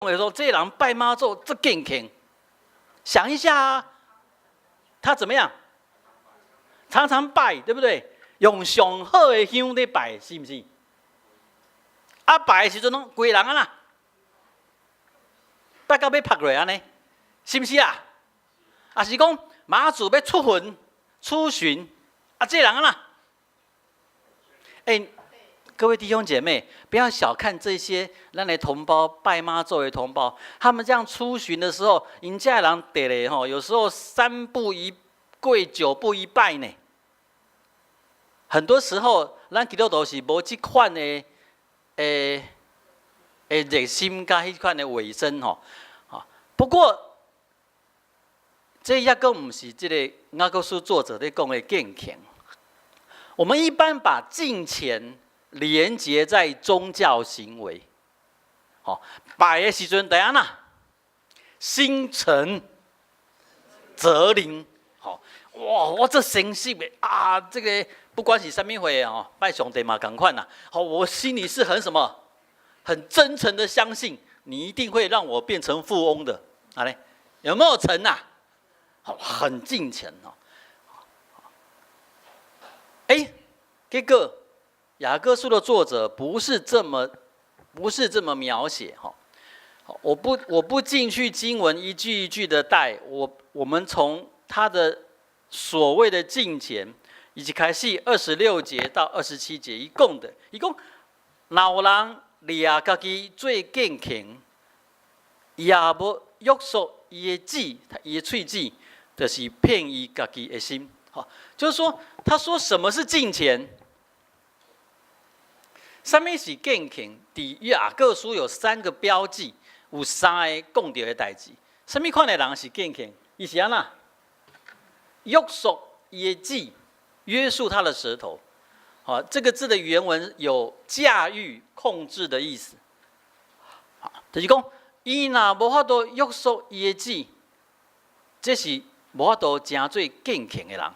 會說這人拜媽祖這敬虔，想一下啊，他怎麼樣？常常拜，對不對？用上好的香咧拜，是毋是？啊，拜的時陣攏規人啊啦，拜到欲曝落按呢，是毋是啊？啊是講媽祖欲出巡出巡，啊，這人啊啦，欸，各位弟兄姐妹，不要小看這些咱的同胞拜媽祖的同胞，他們這樣出巡的時候，𪜶遮的人得咧吼，有時候三步一跪，九步一拜呢。很多時候，咱基督徒是無這款的，熱心佮彼款的委身吼。不過，這抑閣毋是這個雅各書作者咧講的敬虔。我們一般把敬虔連結在宗教行為，吼，拜的時陣著按怎，心誠則靈，吼，哇，我這誠實的啊，這個不管是啥物會哦，拜上帝嘛仝款啦，好，我心裡是很什麼，很真誠的相信你一定會讓我變成富翁的，好嘞，有沒有誠啊？好，很敬虔哦。哎，這個雅各書的作者不是這麼描寫哈。我不進去經文一句一句的帶，我們從他的所謂的敬虔，以及開始26節到27節，伊講的，伊講，若有人掠家己做敬虔，也無約束伊的舌，伊的喙舌，就是騙伊家己的心。好，就是說，他說什麼是敬虔？啥物是敬虔？佇雅各書有三個標記，有三个講著的代誌。啥物款的人是敬虔？伊是按怎？約束伊的舌，約束他的舌頭。好，這個字的原文有駕馭、控制的意思。好，就是講，伊若無法度約束伊的舌，這是無法度成做敬虔的人。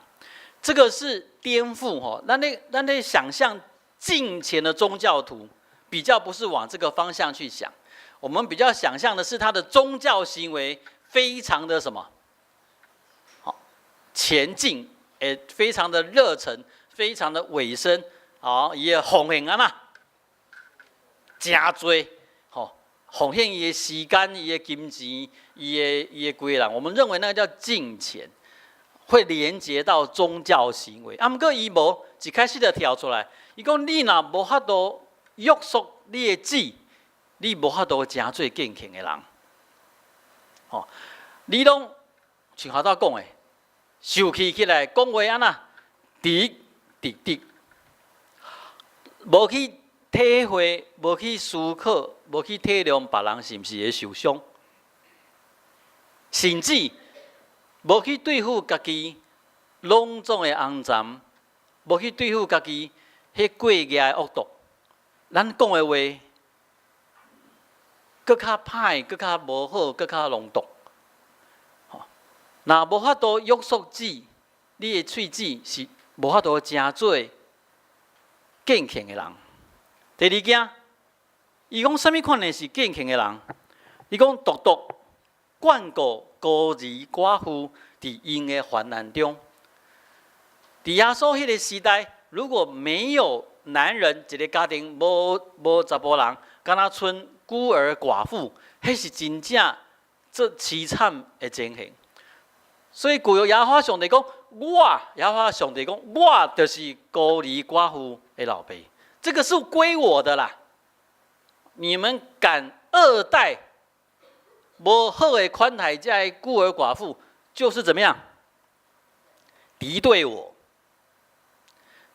這個是顛覆吼，咱咧想象敬虔的宗教徒，比較不是往這個方向去想。我們比較想象的是他的宗教行為非常的什麼？好，虔敬，誒，非常的熱誠，非常的委身，好，伊的奉獻按怎，誠濟，吼，奉獻伊的時間、伊的金錢、伊的規人，我們認為那個叫敬虔，會連接到宗教行為。啊，毋過伊無，一開始就跳出來，伊講你若無法度約束你的舌，你無法度成做敬虔的人。吼，你攏像頭拄講的，受氣起來講話按怎，直直直，無去體會，無去思考，無去體諒別人是毋是會受傷，甚至無去對付家己攏總的紅塵，無去對付家己彼過額的惡毒，咱講的話，閣較歹，閣較無好，閣較濃毒。若無法度約束舌，你的喙舌是無法度成做敬虔的人。第二件，伊講啥物款的是敬虔的人？伊講獨獨眷顧孤兒寡婦佇𪜶的患難中。佇耶穌彼個時代，如果沒有男人，一個家庭無查埔人，敢若賰孤兒寡婦，彼是真正足淒慘的情形。所以舊約耶和華上帝講，我耶和華上帝講，我就是孤兒寡婦的老爸，這個是歸我的啦。你們敢惡待無好的款待這个孤兒寡婦，就是怎麼樣敵對我。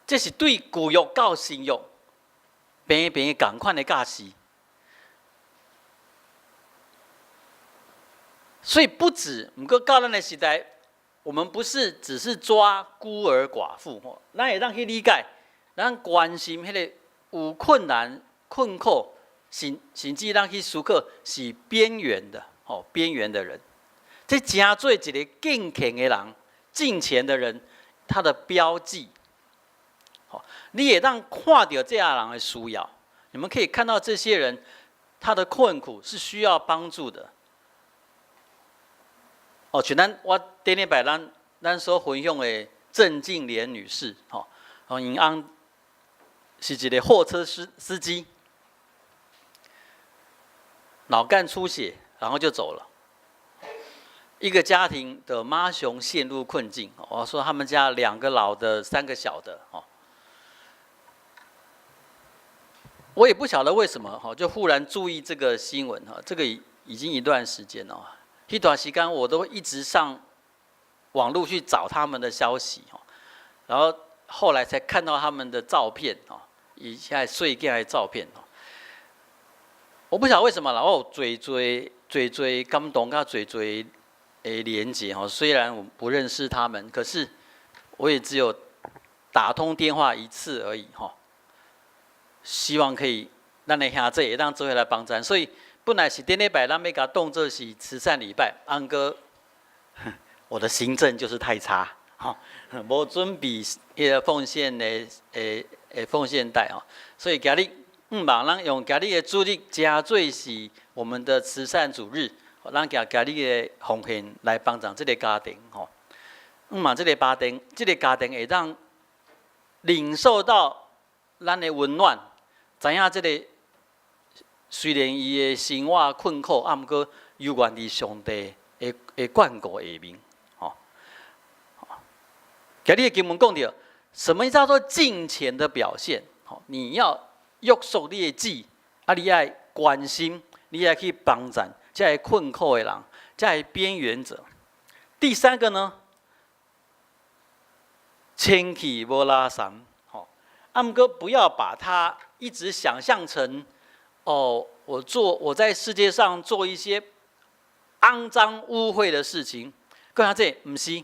這是對舊約到新約平平仝款的教示。所以不止，毋過到咱的時代，我們不是只是抓孤兒寡婦，吼，咱會當去理解，咱關心彼个有困難、困苦，甚至咱去思考是邊緣的，吼，邊緣的人，這成做一個敬虔的人、敬虔的人，他的標記，吼，你會當看著這樣人的需要，你們可以看到這些人他的困苦是需要幫助的。哦，像咱我頂禮拜咱所分享的鄭靜蓮女士，吼，哦，𪜶翁是一個貨車司機，腦幹出血，然後就走了。一個家庭的媽熊陷入困境。我說他們家兩個老的，三個小的，哦。我也不曉得為什麼，哈，就忽然注意這個新聞，哈，這個已經一段時間了。一段時間我都一直上網路去找他們的消息，然後後來才看到他們的照片，哦，以前細囝的照片，我不曉得為什麼，然後濟濟濟濟感動，佮濟濟的連結，哈，雖然我不認識他們，可是我也只有打通電話一次而已，哈。希望可以咱的兄弟會當做伙來幫贊，所以本來是頂禮拜咱欲共當做是慈善禮拜，毋過，我的行政就是太差，哈，無準備彼個奉獻的奉獻袋吼，所以今日毋茫咱用今日的主日，誠做是我們的慈善主日，咱舉今日的奉獻來幫助這个家庭，吼，毋茫這个家庭，這个家庭會當領受到咱的溫暖。知影這个雖然伊的生活困苦，啊，毋過猶原佇上帝的眷顧下面，吼。今日的經文講著，什麼叫做敬虔的表現？吼，你要約束你的舌，啊，你愛關心，你愛去幫贊這个困苦的人，這个邊緣者。第三個呢，清氣無垃圾，吼，啊，毋過不要把它一直想象成，哦，我在世界上做一些骯髒污穢的事情，講啥這毋是，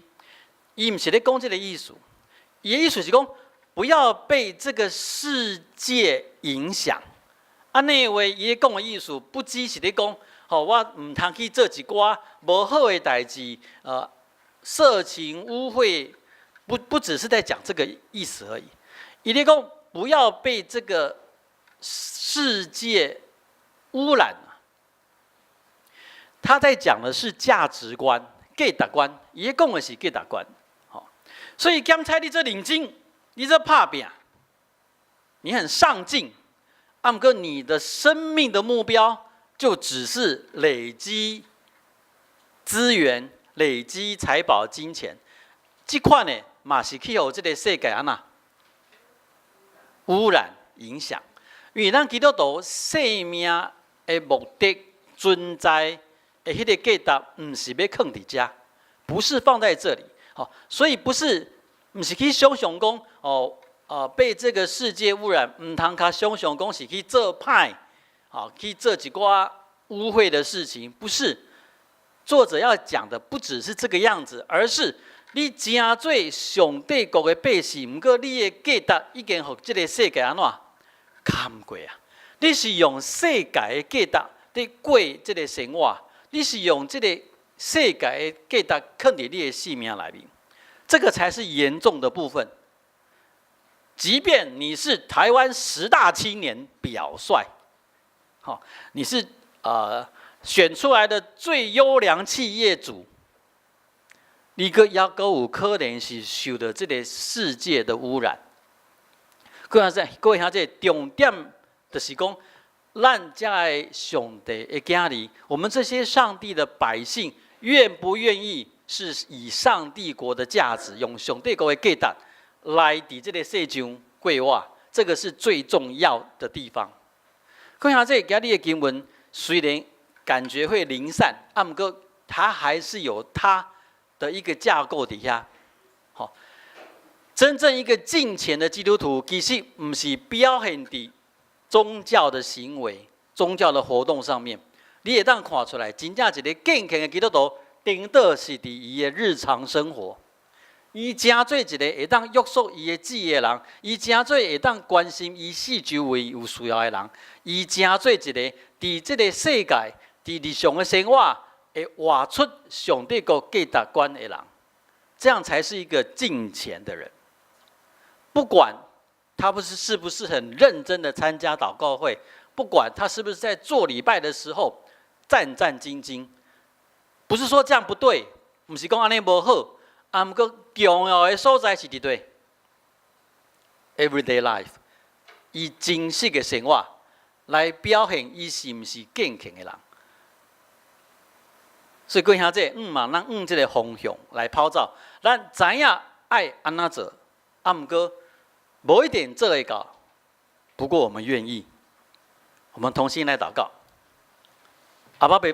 伊毋是咧講這个意思，伊的意思是講不要被這個世界影響。按呢話，伊咧講的意思，不只是咧講，吼，我毋通去做一寡無好的代誌，色情污穢，不只是在講這個意思而已。伊咧講不要被這個世界污染。他在講的是價值觀、價值觀，伊咧講的是價值觀。好，所以檢採你這認真，你這拍拚，你很上進，啊，毋過你的生命的目標就只是累積資源、累積財寶、金錢，這款呢，嘛是去予這个世界按怎污染影響。因為咱基督徒生命的目的存在的彼个價值，毋是欲囥佇遮，不是放在這裡。好，所以不是，毋是去想象講，哦，被這個世界污染，毋通共想象講是去做歹，好，去做一寡污穢的事情，不是。作者要講的不只是這個樣子，而是你誠做上帝國的百姓，毋過你的價值已經予這个世界按怎崁過啊？你是用世界的價值佇過這个生活，你是用這个世界的價值囥佇你的生命內面，這個才是嚴重的部分。即便你是台灣十大青年表率，好，你是選出來的最優良企業主，你閣猶閣有可能是受到這個世界的污染。各位兄各位兄弟，重點就是講，咱這个上帝的囝兒，我們這些上帝的百姓，願不願意是以上帝國的價值，用上帝國的價值來佇這個世上過活？這個是最重要的地方。各位兄弟，今日的經文雖然感覺會零散，啊，毋過它還是有它的一個架構底下。好，真正一個敬虔的基督徒，其實毋是表現佇宗教的行為、宗教的活動上面。你會當看出來，真正一个敬虔的基督徒，顛倒是佇伊的日常生活。伊誠做一个會當約束伊的舌的人，伊誠做會當關心伊四周圍有需要的人，伊誠做一个佇這个世界、佇日常的生活會活出上帝國價值觀的人，這樣才是一個敬虔的人。不管他不是是不是很認真的參加禱告會，不管他是不是在做禮拜的時候戰戰兢兢，不是說這樣不對，毋是講按呢無好，啊，毋過重要的所在是佇佗 everyday life，以真實的生活來表現伊是毋是敬虔的人。所以各位兄弟，嘛，咱向這个方向來跑走，咱知影愛按怎做，啊，毋過無一定做會到。不過我們願意，我們同心來禱告。阿爸爸。